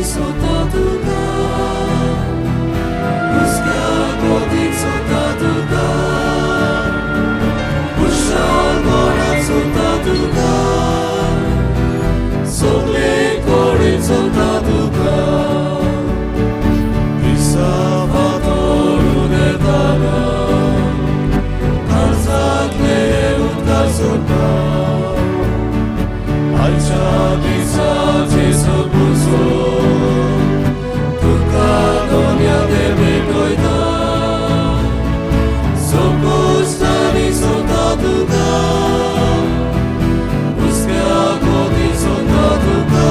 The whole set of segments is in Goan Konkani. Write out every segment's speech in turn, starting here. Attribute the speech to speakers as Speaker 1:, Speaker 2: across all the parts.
Speaker 1: सोता तुका, हुस्क्या गोदीन सोता तुका, कुशालपणान सोता तुका, सगळे कडेन सोता तुका. दिसा फातोरून येताना काळजांतले उदकार सोडटा. आयच्या दिसा जेजू पुजो तुका दोन्या ते भेटयता. संकोश्टांनी सोदता तुका, हुस्क्या गोदीन सोदता तुका,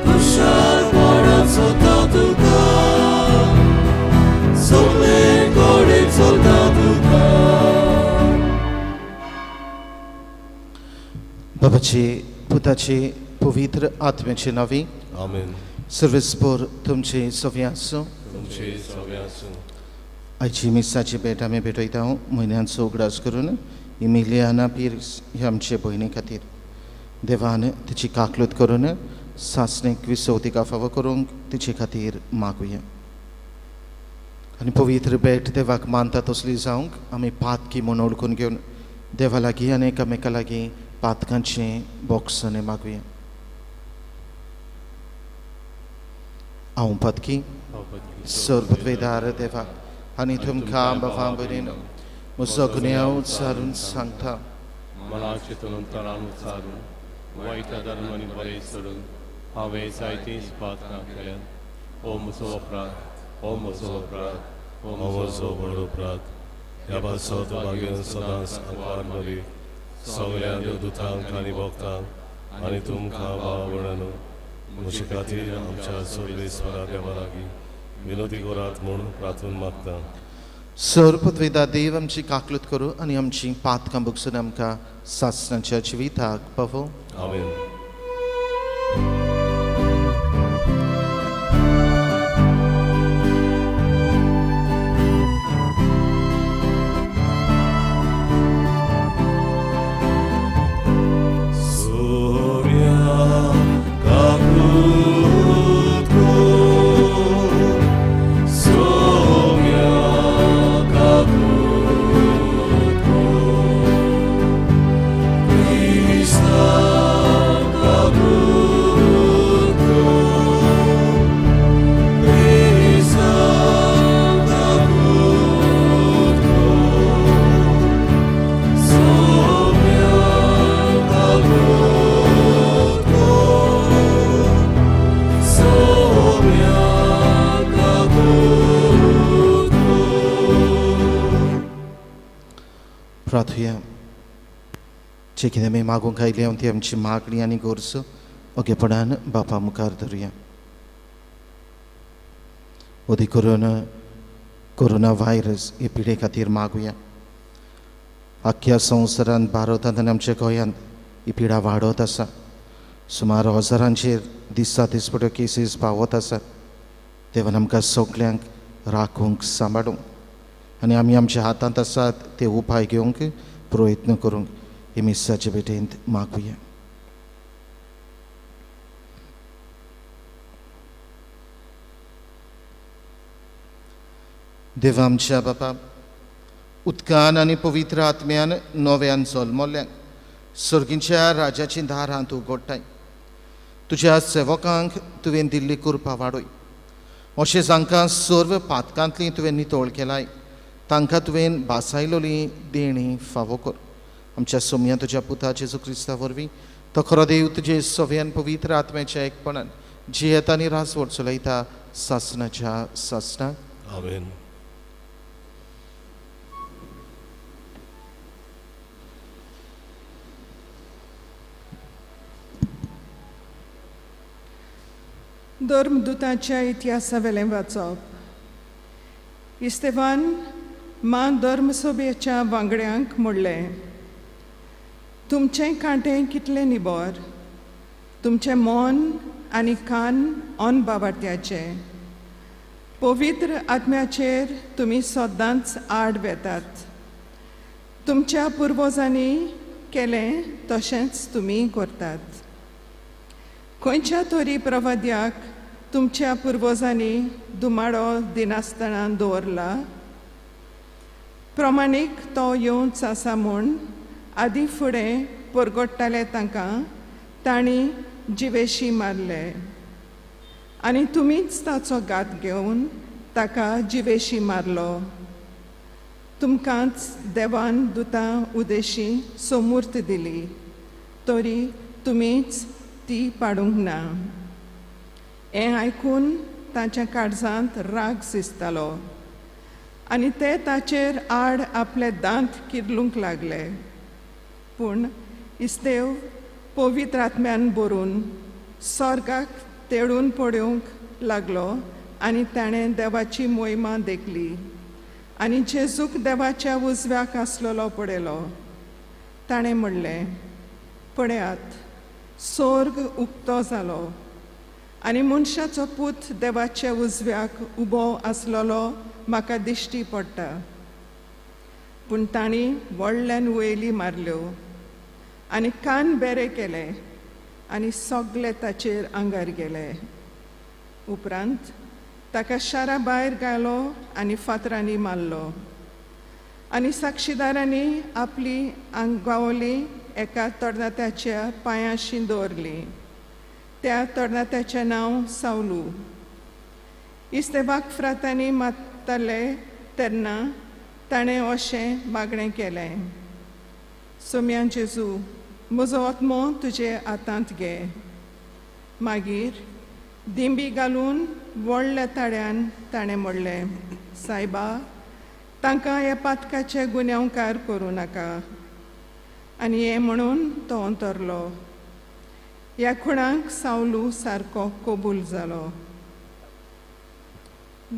Speaker 1: खुशालपणान सोदता तुका, सगळे कडेन सोदता तुका.
Speaker 2: बाबाची, पुताची, पवित्र आत्म्याचे नांवी.
Speaker 3: आमेन.
Speaker 2: सर्वेस्पोर तुमचे सवे आसूं.
Speaker 3: तुमचे सवे आसूं.
Speaker 2: आयची मिसाची भेट आमी भेटयता म्हयन्यांचो उगडास करून इमिलियाना पिर्स ह्या आमचे भयणी खातीर. देवान तिची काकलूत करून सासणेक विसव तिका फावो करूंक तिचे खातीर मागुया. आनी पवित्र भेट देवाक मानता तसली जावंक आमी पातकी म्हूण वळखून घेवन देवा लागीं आनी एकामेका लागीं पातकांचें बोगसणें मागुया. हांव पातकी सर्वपदवेदार देवा आनी तुमकां बाबा भयणीन म्हजो गुन्यांव सारून सांगता.
Speaker 3: मनाचे तरान उचारून वायट धर्म आनी बरें सोडून हांवें जायतींच पातकां केल्यात. ओ म्हजो अपराध, ओ म्हजो अपराध, ओ म्हजो व्हड अपराध. ह्या पासत भाग्यान सदांच आंकवार मरी सगळ्या देवदूतांक आनी भक्तांक आनी तुमकां भाव भयणांनो म्हजे खातीर आमच्या सर्वेस्वरा देवा लागीं विनोदी करात म्हूण प्रार्थून मागता.
Speaker 2: सर्वपदवेदा देव आमची काकलूत करूं आनी आमची पातकां भोगसून आमकां सासणाच्या जिविताक पावो.
Speaker 3: आमेन.
Speaker 1: सोम्या काकूत कर, सोम्या काकूत कर, क्रिस्ता काकूत कर, क्रिस्ता काकूत कर, सोम्या काकूत कर, सोम्या काकूत कर.
Speaker 2: प्रार्थुया. जे कितें आमी मागूंक आयल्या ती आमची मागणी आनी गरज ओगेपणान बापा मुखार धरुया. अदीक करून कोरोना व्हायरस हे पिडे खातीर मागुया. आख्ख्या संवसारांत, भारतांत आनी आमच्या गोंयांत ही पिडा वाडत आसा. सुमार हजारांचेर दिसा दिसपट्यो केसीस पावत आसात. देवान आमकां सगल्यांक राखूंक, सांबाळूंक आनी आमी आमच्या हातांत आसात ते उपाय घेवंक प्रयत्न करूंक हे मिसाचे भेटेंत मागुया. देवा आमच्या बापा, उदकान आनी पवित्र आत्म्यान नव्यान जल्मल्ल्यांक सर्गींच्या राजाची दारां तूं उगडटाय. तुज्या सेवकांक तुवें दिल्ली कृपा वाडय. अशें जांकां सर्व पातकांतली तुवें नितळ केलाय तांकां तुवें भासायलोली देणी फावो कर. आमच्या सोम्या तुज्या पुता जेजू क्रिस्ता वरवीं तो खरो देव तुजे सव्यान पवित्र आत्म्याच्या एकपणान जियेता आनी राजवट चलयता सासणाच्या सासणाक.
Speaker 3: आमेन.
Speaker 4: धर्मदूताच्या इतिहासावेलें वाचप. इस्तेवान मान धर्मसभेच्या वांगड्यांक म्हणलें, तुमचें कांटें कितलें निबर, तुमचें मन आनी कान अनबावार्त्याचे. पवित्र आत्म्याचेर तुमी सदांच आड वेतात. तुमच्या पुर्वजांनी केलें तशेंच तुमी करतात. खंयच्या तरी प्रवाद्याक तुमच्या पुर्वजांनी दुमाडो दिनासतना दवरला? प्रमाणीक तो येवच आसा म्हूण आदी फुडें परगट्टाले तांकां तांणी जिवेशी मारले आनी तुमीच ताचो घात घेवन ताका जिवेशी मारलो. तुमकांच देवान दुतां उदेशी सोमूर्त दिली तरी तुमीच ती पाडूंक ना. हें आयकून तांच्या काळजांत राग शिजतालो आनी ते ताचेर आड आपले दांत किर्लूंक लागले. पूण इस्तेव पवित्र आत्म्यान भरून स्वर्गाक तेळून पळोवंक लागलो आनी ताणें देवाची मोहिमा देखली आनी जेजूक देवाच्या उजव्याक आसलेलो पळयलो. ताणें म्हणलें, पळयात, स्वर्ग उक्तो जालो आनी मनशाचो पूत देवाच्या उजव्याक उबो आसलेलो म्हाका दिश्टी पडटा. पूण तांणी व्हडल्यान वयली मारल्यो आनी कान बेरे केले आनी सगळे ताचेर आंगार गेले. उपरांत ताका शारा भायर घालो आनी फातरांनी मारलो आनी साक्षीदारांनी आपली आंगावली एका तरणाट्याच्या पांयाशी दवरली. त्या तरणाट्याचें नांव सावलू. इस्तेबाक फ्रातांनी मारताले तेन्ना ताणें अशें मागणें केलें, सोम्या जेजू, म्हजो आत्मो तुजे हातांत घे. मागीर दिंबी घालून व्हडल्या ताळ्यान ताणें म्हणलें, सायबा, तांकां ह्या पातकाचे गुन्यांवकार करूं नाका. आनी हें म्हणून तो अंतरलो. ह्या खुणाक सावलू सारको कबूल जालो.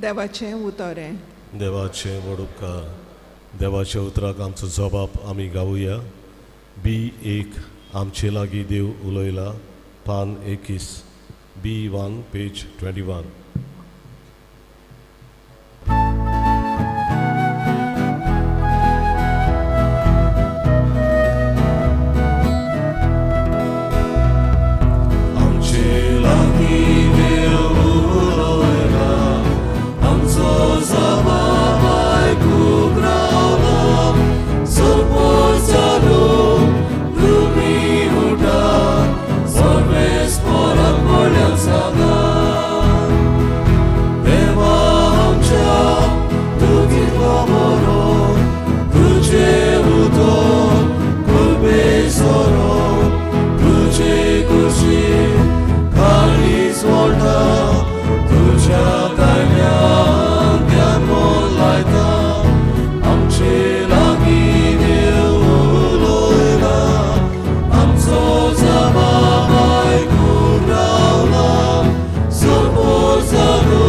Speaker 4: देवाचें उतर हें.
Speaker 5: देवाचें व्हड उपकार. देवाच्या उतराक आमचो जबाब आमी गावया. बी 1 आमचे लागीं देव उलयला, पान 21, B1 page 21. आमचे लागीं देव उलयला, आमचो जबाब आयकूंक रावला. सोपोचारो तुमी उठा, सर्वेस्पराक म्हळ्यार सांगा. देवा आमच्या तूं कितलो बरो, तुजें उदक कुलबे सोरो, तुजे कुशीक काळीज वळटा, तुज्या कायद्याक ध्यान मन लायता. आमचे लागीं देव उलयला, आमचो जबाब आयकूंक रावला. सोपोचारो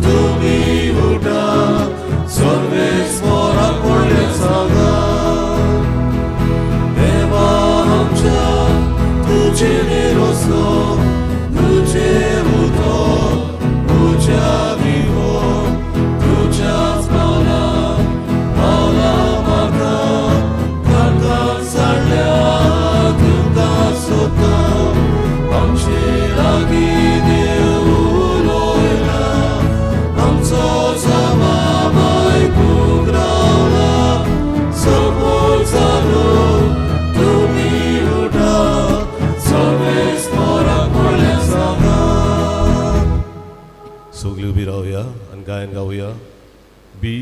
Speaker 5: तुमी उठा, सर्वेस्पराक म्हळ्यार सांगा. देवा आमच्या तुजे निरोसो, तुजें उदक तुज्या विवो, तुज्याच पावलां पावलां म्हाका काळखांत साडल्या तुमकां सोदता. आमचे लागीं देव उलयला, आमचो जबाब आयकूंक रावला. सोपोचारो तुमी उठा, सर्वेस्पराक म्हळ्यार सांगा. सगळीं उबी रावया आनी गायन गावया. बी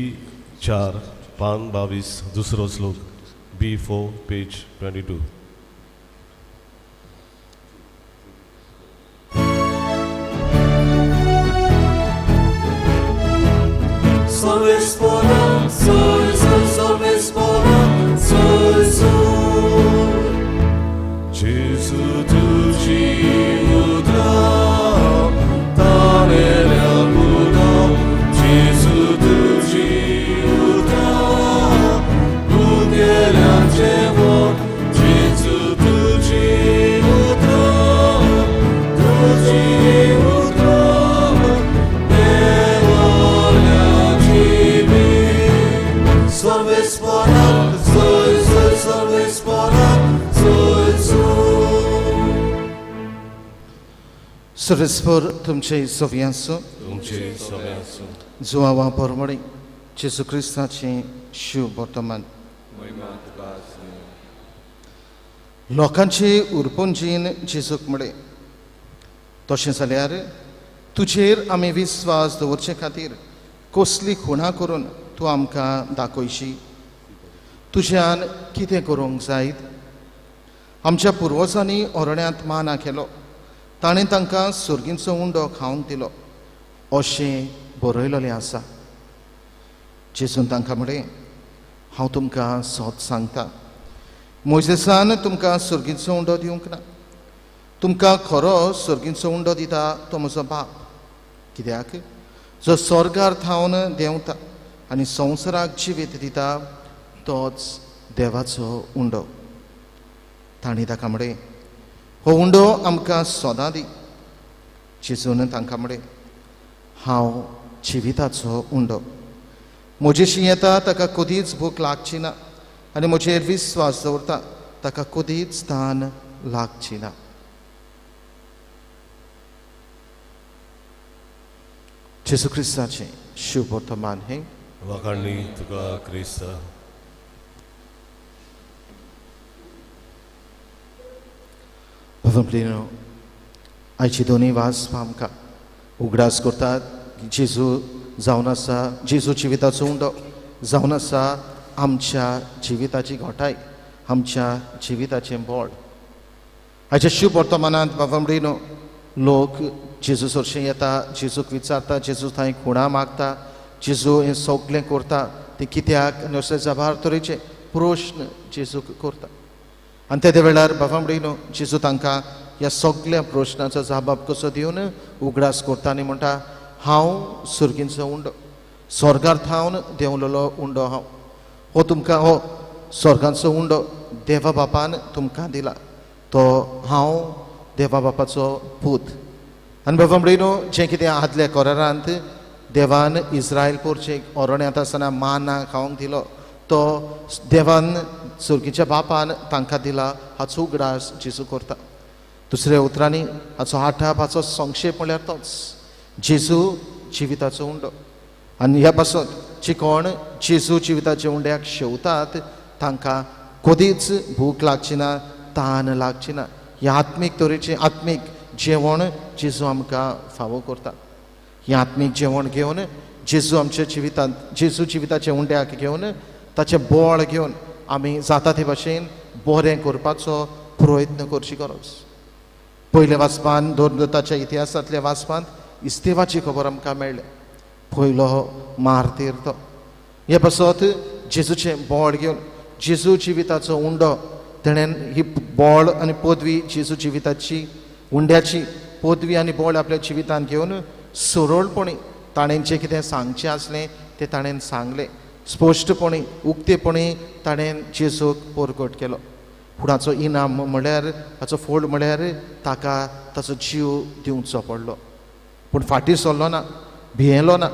Speaker 5: 4 पान 22, दुसरो श्लोक, B4 page 22.
Speaker 1: सर्वेस्परा, सर्वेस्परा, जेजू तुजी उतरां ताणेल्या उदक, जेजू तुजी उतरां उगेल्या जेवण, जेजू तुजी उतरां, तुजी उतरां देवाल्या जिवीत.
Speaker 2: सुरेस्पर तुमचे सव्यांसो
Speaker 5: तुमचे सव्यांसो
Speaker 2: जुआवा परमणी जेजू क्रिस्ताचें शिव वर्तमान लोकांचे उरपंजीन जेजूक म्हळें तशें जाल्यार तुजेर आमी विस्वास दवरचे खातीर कसली खुणां करून तूं आमकां दाखयशी? तुज्यान कितें करूंक जायत? आमच्या पुर्वजांनी ओरण्यांत माना केलो, ताणें तांकां सुर्गींचो उंडो खावंक दिलो अशें बरयलेलें आसा. जेजून तांकां म्हळें, हांव तुमकां सत सांगता, मोयजेसान तुमकां सुर्गींचो उंडो दिवंक ना, तुमकां खरो सुर्गींचो उंडो दिता तो म्हजो बाप. कित्याक जो स्वर्गार थावन देंवता आनी संवसाराक जिवीत दिता तोच देवाचो उंडो. तांणी ताका म्हळें, हो उंडो आमकां सदां दी. जेजून तांकां म्हळें, हांव जिविताचो उंडो, म्हजेशी येता ताका कदीच भूक लागची ना आनी म्हजेर विस्वास दवरता ताका कदीच तान लागची ना. जेजू क्रिस्ताचें शुभ वर्तमान हें.
Speaker 5: वाखाणणी तुका क्रिस्ता.
Speaker 2: बाबा, आयची दोनूय वाचपां आमकां उगडास करतात जेजू जावन आसा, जेजू जिविताचो उंडो जावन आसा आमच्या जिविताची घोटाय, आमच्या जिविताचें बळ. आयच्या शुभ वर्तमानांत बाबा न्हू लोक जेजू सरशीं येता, जेजूक विचारता, जेजू थंय खुणां मागता, जेजू हें सगळें करता तें कित्याक आनी अशे जबार तरेचे प्रश्न जेजूक करता. आनी तेदे वेळार बाबा न्हू जेजू तांकां ह्या सगळ्या प्रश्नाचो जबाब कसो दिवन उगडास करता आनी म्हणटा, हांव सुर्गींचो उंडो, स्वर्गार थावन देंवलेलो उंडो हांव, हो तुमकां हो स्वर्गांचो उंडो देवा बापान तुमकां दिला, तो हांव देवा बापाचो पूत. आनी बाबा न्हू जें कितें आदल्या करारांत देवान इस्रायल पोरचे ओरण्यांत आसतना माना खावंक दिलो तो देवान सुर्गीच्या बापान तांकां दिला हाचो उगडास जेजू करता. दुसऱ्या उतरांनी हाचो आठाप, हाचो संक्षेप म्हणल्यार तोच जेजू जिविताचो उंडो. आनी ह्या पासून जी कोण जेजू जिविताच्या उंड्याक शेवतात तांकां कदीच भूक लागची ना, तान लागची ना. ह्या आत्मीक तरेचें आत्मीक जेवण जेजू आमकां फावो करता. हें आत्मीक जेवण घेवन जेजू आमच्या जिवितांत, जेजू जिविताच्या उंड्याक घेवन ताचें बळ घेवन आमी जाता ते भाशेन बरें करपाचो प्रयत्न करची गरज. पयल्या वाचपान दोन ताच्या इतिहासांतल्या वाचपांत इस्तेवाची खबर आमकां मेळ्ळें, पयलो मार्तीर तो. हे पासत जेजूचें बळ घेवन जेजू जिविताचो उंडो तेणेन ही बळ आनी पदवी जेजू जिविताची उंड्याची पदवी आनी बळ आपल्या जिवितांत घेवन सरळपणी ताणें जें कितें सांगचें आसलें तें ताणें सांगलें, स्पश्टपणी उक्तेपणी ताणें जेजूक परगट केलो. पूण हाचो इनाम म्हळ्यार, हाचो फोड म्हळ्यार ताका ताचो जीव दिवचो पडलो. पूण फाटीं सरलो ना, भियेलो ना,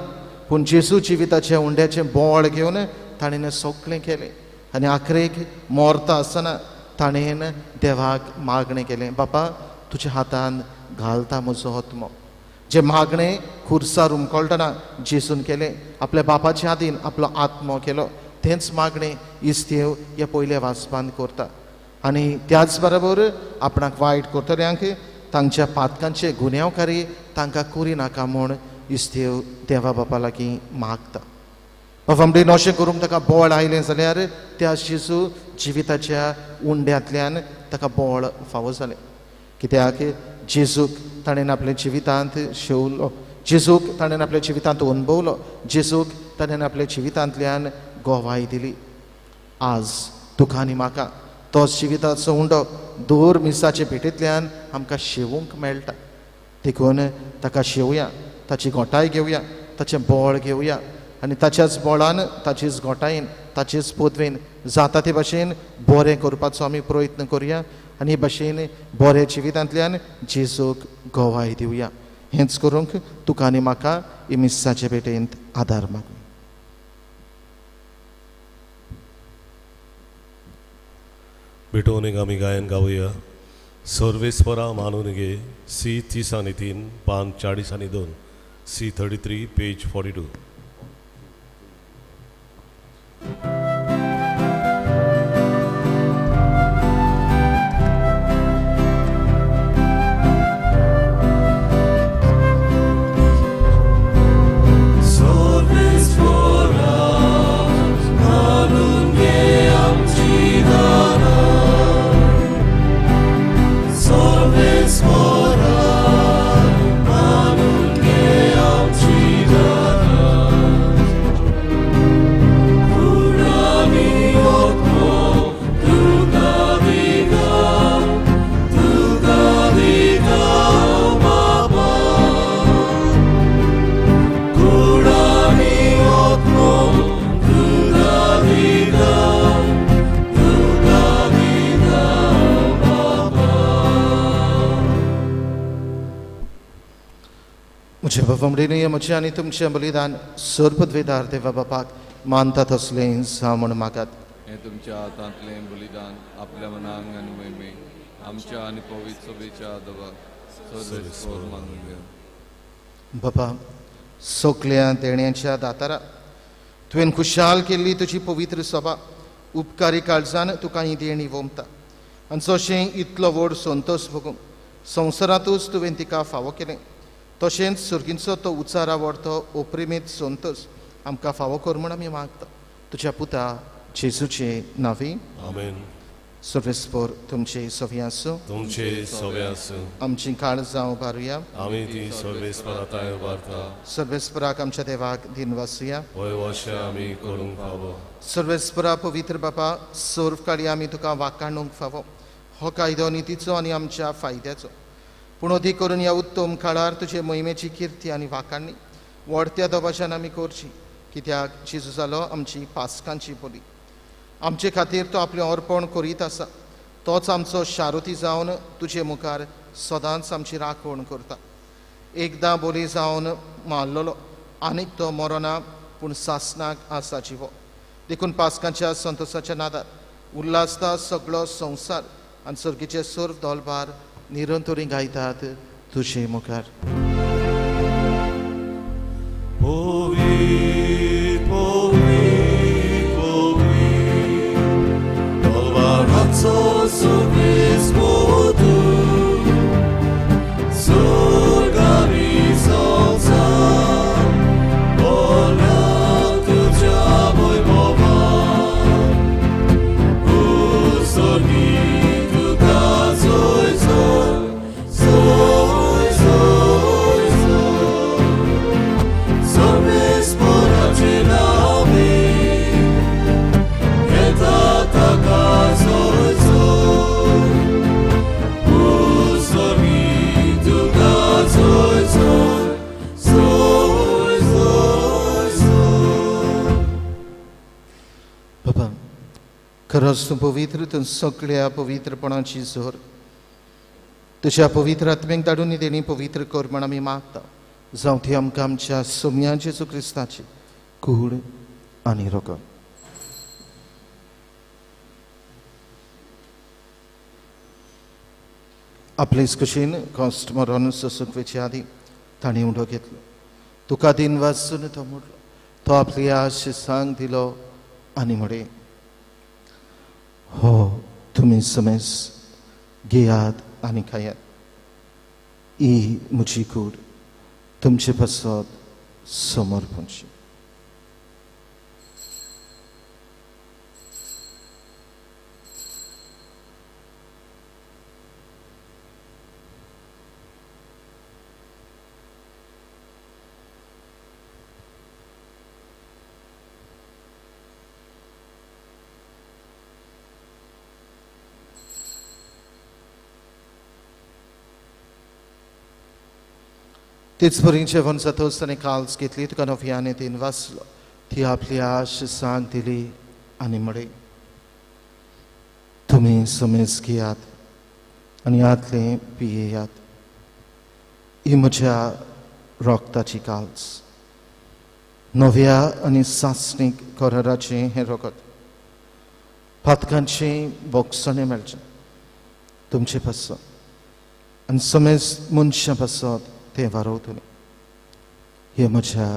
Speaker 2: पूण जेजू जिविताचें उंड्याचें बळ घेवन ताणें सगळें केलें आनी आखरेक मरता आसतना ताणें देवाक मागणें केलें, बापा तुज्या हातान घालता म्हजो आत्मो. जें मागणें खुर्सार हुमकळटना जेजून केलें, आपल्या बापाच्या आदीन आपलो आत्मो केलो, तेंच मागणें इस्तेव ह्या पयल्या वाचपान करता. आनी त्याच बरोबर आपणाक वायट करतल्यांक तांच्या पातकांचे गुन्यांवकारी तांकां करी नाका म्हूण इस्तेव देवा बापा लागीं मागता. बाबा अशें करूंक ताका बळ आयलें जाल्यार त्या जेजू जिविताच्या उंड्यांतल्यान ताका बळ फावो जालें. कित्याक जेजूक ताणें आपल्या जिवितांत शेवलो, जेजूक ताणें आपल्या जिवितांत अणभवलो, जेजूक ताणें आपल्या जिवितांतल्यान गोवाय दिली. आज तुका आनी म्हाका तो जिविताचो उंडो दर मिसाचे भेटेंतल्यान आमकां शेवूंक मेळटा. देखून ताका शेवया, ताची घोटाय घेवया, ताचें बळ घेवया आनी ताच्याच बळान, ताचेच घोटायेन, ताचेच पदवेन जाता ते भाशेन बरें करपाचो आमी प्रयत्न करुया आनी हे भाशेन बऱ्या जिवितांतल्यान जेजूक गवाय दिवया. हेंच करूंक तुका आनी म्हाका मिसाचे भेटेंत आदार मागूं.
Speaker 5: भेटोवन एक आमी गायन गावया. सर्वेस्परा मानून घे सी 33 पान 42 सी 33 पेज 42.
Speaker 2: म्हजे म्हजें आनी तुमचें बलिदान सर्वपदवेदार देवा बापाक मानता तसलें जावं म्हूण मागात.
Speaker 1: हें तुमच्या हातांतलें बलिदान आपल्या मनांक आनी मोहिमेक आमच्या आनी पवित्र सभेच्या देवाक सर्वेस्पर मानून घे.
Speaker 2: बाबा सगल्या देण्याच्या दातारा तुवें खुशाल केल्ली तुजी पवित्र सभा उपकारी काळजान तुका ही देणी वोमता आनी जशें इतलो व्हड संतोश भोगूंक संवसारांतूच तुवें तिका फावो केलें तशेंच सुर्गींचो तो उचार आवडतो ओप्रिमीत संतोष आमकां फावो कर म्हूण आमी मागता तुज्या पुता जेजूचे नांवी.
Speaker 5: आमेन.
Speaker 2: सर्वेस्पर तुमचे सवे आसूं.
Speaker 5: तुमचे सवे आसूं.
Speaker 2: आमची काळजां उबारुया.
Speaker 5: आमी ती सर्वेस्परा तांय उबारता.
Speaker 2: सर्वेस्पराक आमच्या देवाक दिनवासुया.
Speaker 5: होय वशें आमी करूंक फावो.
Speaker 2: सर्वेस्परा पवित्र बापा सर्व काळी आमी तुका वाकाणूंक फावो. हो कायदो नितीचो आनी आमच्या फायद्याचो पूण अदीक करून ह्या उत्तम काळार तुजे मोहिमेची किर्ती आनी वाखाणणी व्हडत्या दबाज्यान आमी करची कित्याक जेजू जालो आमची पासकांची बोली. आमचे खातीर तो आपलें अर्पण करीत आसा. तोच आमचो शारुती जावन तुजे मुखार सदांच आमची राखण करता. एकदां बोली जावन मारलेलो आनीक तो मरना पूण सासनाक आसा जिवो. देखून पासकांच्या संतोसाच्या नादार उल्हासता सगळो संवसार आनी सर्गीचे सर्व दोलभार निरंतरी गायतात तुजे मुखार.
Speaker 5: पवित्र पवित्र पवित्र तलवाराचो सर्वेस्पर तूं स्वर्ग आनी संवसार भरल्या तुज्या वैभवान. उसर्गी तुका जय जय जय जय जय सर्वेस्पराचे नावे येता ताका जय जय. उसर्गी तुका जय जय जय जय जय.
Speaker 2: बाबा खरोच तूं पवित्र तूं सगळ्या पवित्रपणाची जोर तुज्या पवित्र आत्म्याक धाडून देणी पवित्र कर म्हण आमी मागता. जावं ती आमकां आमच्या सोम्या जेजू क्रिस्ताची कूड आनी रगत. आपलेच कुशीन कॉस्ट मरोन सोसूंक वचचे आदीं ताणें उडो घेतलो. तुका दिन वाचून तो म्हणलो तो आपली आश सांग दिलो आनी म्हळें हो तुमी समेस घेयात आनी खायात. ही म्हजी कूड तुमचे पासत समर्पणची. तेच परी जेवण जातच ताणें काल्स घेतली तुका नव्याने तीन वाचलो ती आपली आश सांग दिली आनी म्हळें तुमी समेज घेयात आनी हातलें पियेयात. ही म्हज्या रगताची काल्स नव्या आनी सासणीक कराराचें हें रगत पातकांचें बोगसणें मेळचें तुमचे पासून आनी समेस्त मनशां पासत तें वारवतलें. हे म्हज्या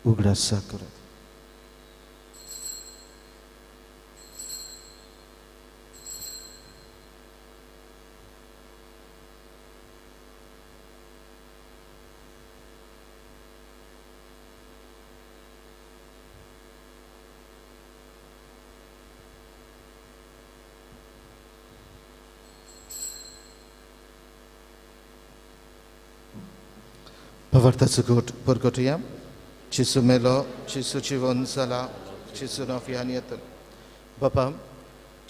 Speaker 2: उगडासा करात. पवर्ताचो गोट परगटुया. जेजू मेलो, जेजू जिवन जाला, जेजू नव्यान येतलो. बापा,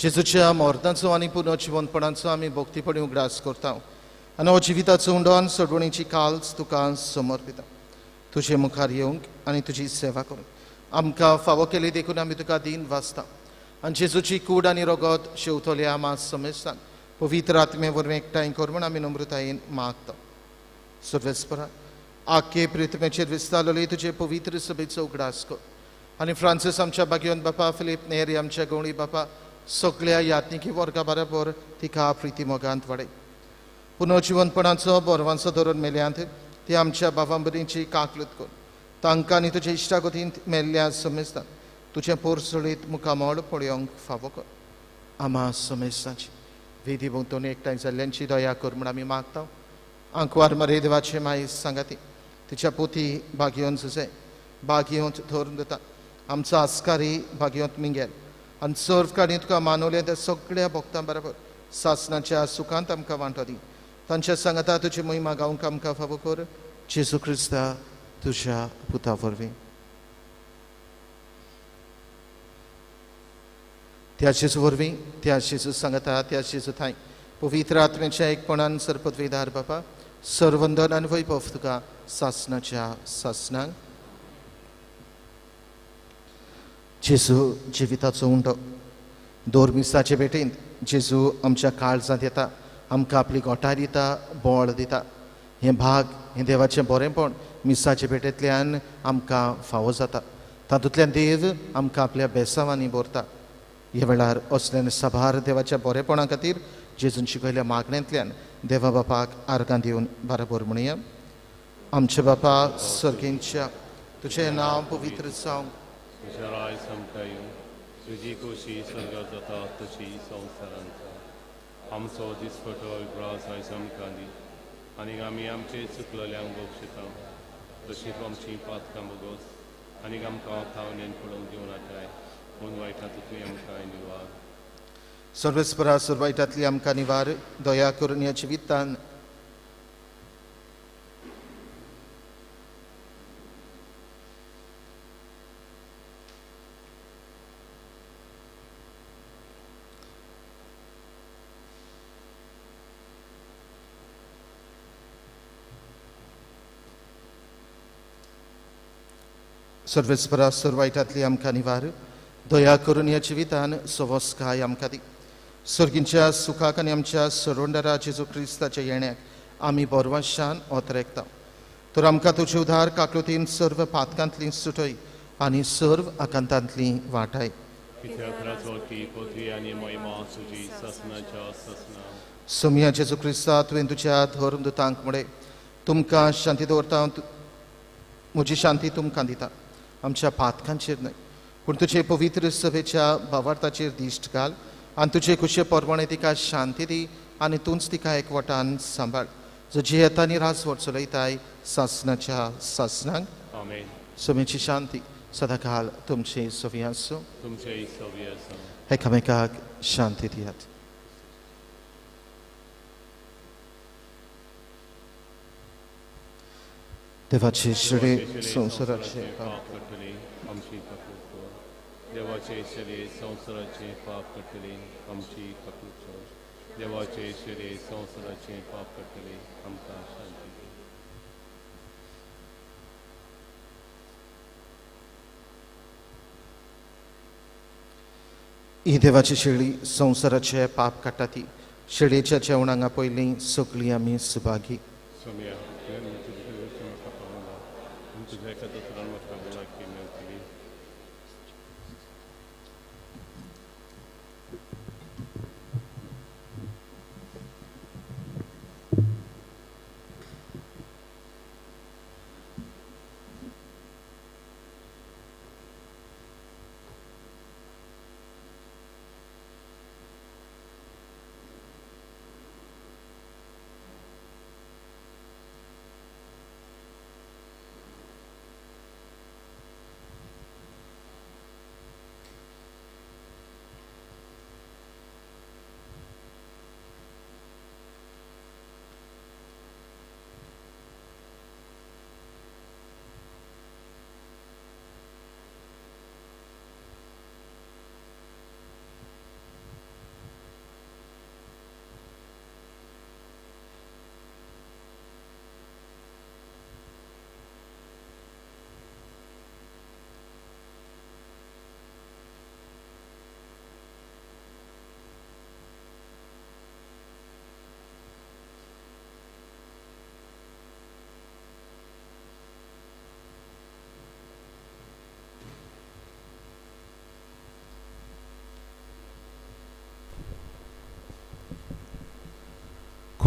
Speaker 2: जेजूच्या मरणाचो आनी पुनर्जिवनपणाचो आमी भक्तीपणी उगडास करता आनी हो जिविताचो उंडो आनी सोडवणीची काल्स तुका समर्पिता. तुजे मुखार येवंक आनी तुजी सेवा करूंक आमकां फावो केली देखून आमी तुका दीन वाचता आनी जेजूची कूड आनी रगत शेवतले आमा समेस्तांक पवित्र आत्मे वरवीं एकठांय कर म्हूण आमी नम्रतायेन मागता. सर्वेस्परा, आखे प्रितमेचेर विस्तारलेली तुजे पवित्र सभेचो उगडास कर आनी फ्रांसीस आमच्या बागयोन बापा, फिलीप नेरी आमच्या गवळी बापा, सगळ्या यात्निकी वर्गा बराबर तिका प्रिती मोगांत वाडय. पुनर्जिवनपणाचो बोरवांचो धरून मेल्यांत ती आमच्या बाबां भयणींची काकलूत कर. तांकां आनी तुजे इश्टागतींत मेल्ल्या समेस्तांक तुजें पोरसळीत मुखामळ पळोवंक फावो कर. आमा समेस्तांची वेदी भोंवतणी एकठांय जाल्ल्यांची दया कर म्हूण आमी मागता. आंकवार मरे देवाचे माय सांगाती तिच्या पोती भागयोन सुसे भागयोंत धरून दिता. आमचो आस्कारी भागयोंत मिंगेल आनी सर्व काणी तुका मानवलें त्या सगळ्या भक्तां बरोबर सासनाच्या सुखांत आमकां वांटो दी. तांच्या सांगाता तुजी महिमा गावंक आमकां फावो कर. जेजू क्रिस्ता तुज्या पुता वरवीं. त्या जेजू वरवीं, त्या जेजू सांगाता, त्या जेजू थांय पवित्र आत्म्याच्या एकपणान सरपदवीदार बापा, सर्वंदन आनी वैभव तुका सासनाच्या सासनाक. जेजू जिविताचो उंडो. दोर मिसाचे भेटींत जेजू आमच्या काळजांत येता, आमकां आपली गोठाय दिता, बळ दिता. हें भाग, हें देवाचें बरेंपण मिसाचे भेटेंतल्यान आमकां फावो जाता. तातूंतल्यान देव आमकां आपल्या बेसांवांनी भरता. ह्या वेळार असल्यान साबार देवाच्या बरेपणा खातीर जेजून शिकयल्या मागण्यांतल्यान देवा बापाक आर्गां दिवन बराबर म्हणया. आमच्या बापा सर्गेंच्या, तुजें नांव पवित्र जावं,
Speaker 3: तुजें राय आमकां येवं, तुजी खोशी स्वर्गात जाता तशी संवसारांत जावं. आमचो दिसपटो विप्रास आयज आमकां दी आनी आमी आमचे चुकलेल्यांक बक्षिता तशीच आमची पातकां बोगोस आनी आमकां थावणेन पडोवंक दिवं नाकाय, पूण वायटांतूय आमकां निवार.
Speaker 2: सर्वेस्परा, सर्वायटांतली आमकां निवार. दया करून ह्या जिवितान सर्वेस्परा, सर्वायटांतली आमकां निवार. दया करून ह्या जिवितान सवस्काय आमकां दी. सर्गींच्या सुखाक आनी आमच्या सरवंडरा जेजू क्रिस्ताच्या येण्याक आमी बोरवाशान ओतरेकता. तर आमकां तुजे उदार काकलुतीन सर्व पातकांतली सुटय आनी सर्व आकांतांतली वाटाय. सोमया जेजू क्रिस्ता, तुवें तुज्या धर्मदूतांक म्हळें, तुमकां शांती दवरता, म्हजी शांती तुमकां दिता. आमच्या पातकांचेर न्हय पूण तुजे पवित्र सभेच्या भावार्थाचेर दिश्ट घाल आनी तुजे खुशे परवणे तिका शांती दी आनी तूंच तिका एकवटान सांबाळ, जो जियेता आनी राजवट चलयताय सासनाच्या सासनाक.
Speaker 3: आमेन.
Speaker 2: समेची शांती सदाकाल तुमचे सवी आसूं.
Speaker 3: तुमचेय सवी आसूं.
Speaker 2: एकामेकाक शांती दियात. देवाचे श्री संवसाराचे
Speaker 3: पाप काडटली आमची काकूट कर. देवाचे शरीर संवसाराचे पाप काडटली आमची काकूट कर. देवाचे शरीर संवसाराचे पाप काडटली आमकां शांती दी.
Speaker 2: ही देवाची शेळी संवसाराचे पाप काडटा ती शेळयेच्या जेवणांगा पयलीं सगळीं आमी सुभागी.
Speaker 3: सोम्या, तुझ्या एका दोतोरान म्हाका भलायकी मेळटली.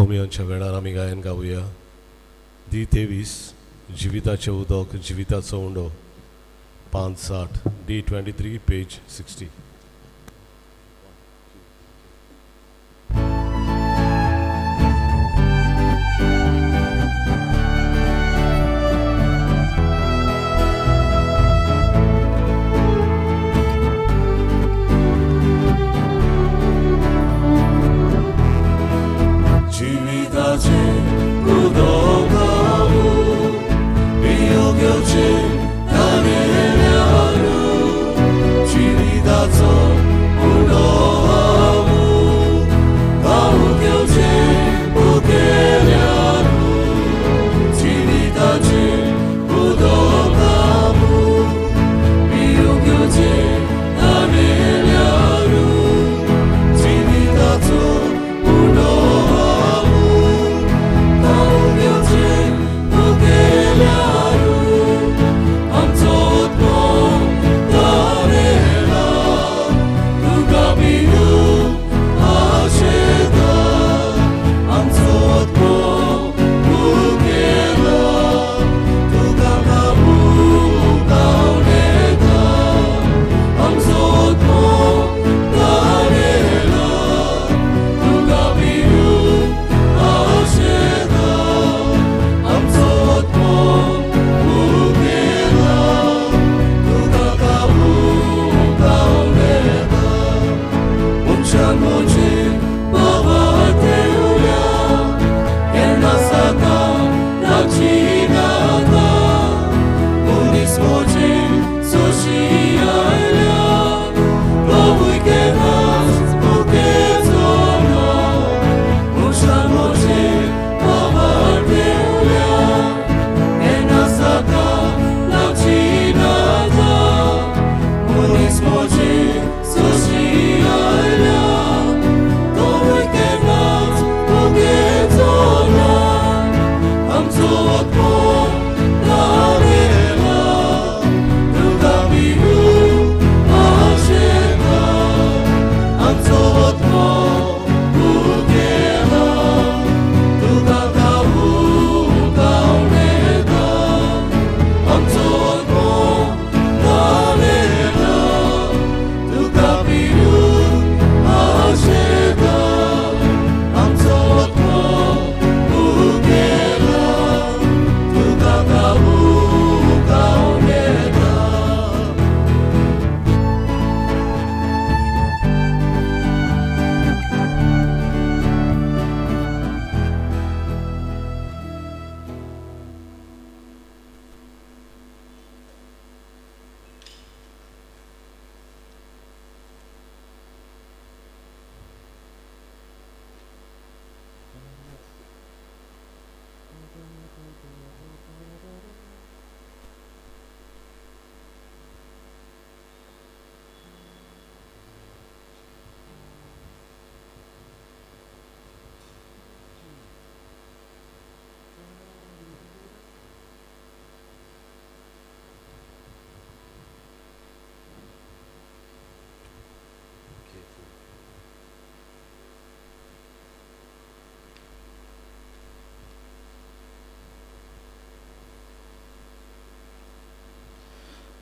Speaker 5: कोमियांच्या वेळार आमी गायन गावया. दी 23 जिविताचें उदक जिविताचो उंडो 560 डी 23 पेज 60.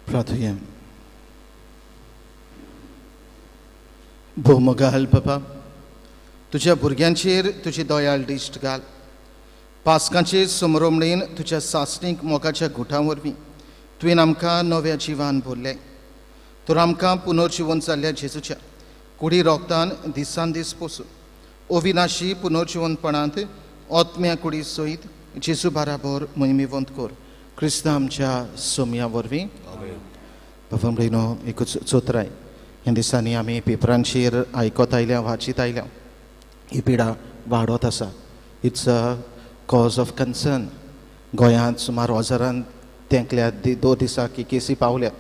Speaker 2: प्रार्थुया. भोवमोगाल बाबा, तुज्या भुरग्यांचेर तुजी दयाळ दिश्ट घाल. पास्कांचे समरोमणेन तुज्या सासणीक मोगाच्या घुटां वरवीं तुवें आमकां नव्या जिवान भरलें. तर आमकां पुनर्जिवन जाल्ल्या जेजूच्या कुडी रोगतान दिसान दीस पोसून अविनाशी पुनर्जिवनपणांत आत्म्या कुडी सयत जेजू बाराबर मोहिमेवंत कर. क्रिस्तांव आमच्या सोमया वरवीं. बाबा भयणो, एकूच चोत्राय ह्या दिसांनी आमी पेपरांचेर आयकत आयल्या, वाचीत आयल्या, ही पिडा वाडत आसा. It's a cause of concern. गोंयांत सुमार हजारान तेंकल्या 2 दिसाक ही केसी पावल्यात.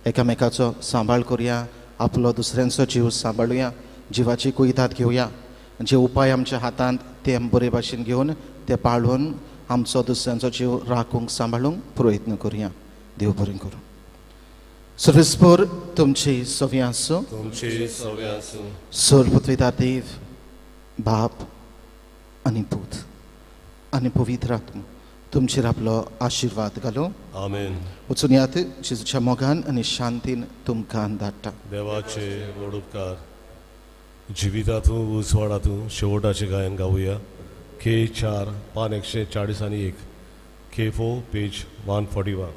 Speaker 2: एकामेकाचो सांबाळ करुया, आपलो दुसऱ्यांचो जीव सांबाळुया, जिवाची कुयदाद घेवया. जे उपाय आमच्या हातांत ते बरे भाशेन घेवन ते पाळून आमचो दुसऱ्यांचो जीव राखूंक सांबाळूंक प्रयत्न करुया. देव बरें करूं. सर्वेस्पर तुमची सवी आसूं.
Speaker 5: तुमची सवी आसूं.
Speaker 2: सर्वपृथ्वीता देव बाप आनी पूत आनी पवित्र आत्मो तुमचेर आपलो आशिर्वाद घालूं.
Speaker 5: आमेन.
Speaker 2: वचून यात, जेजूच्या मोगान आनी शांतीन तुमकां धाडटा.
Speaker 5: देवाचे व्हड उपकार. जिवितांतू उजवाडातू शेवटाचें गायन गावया. के 4 पान 141, K 4 page 141.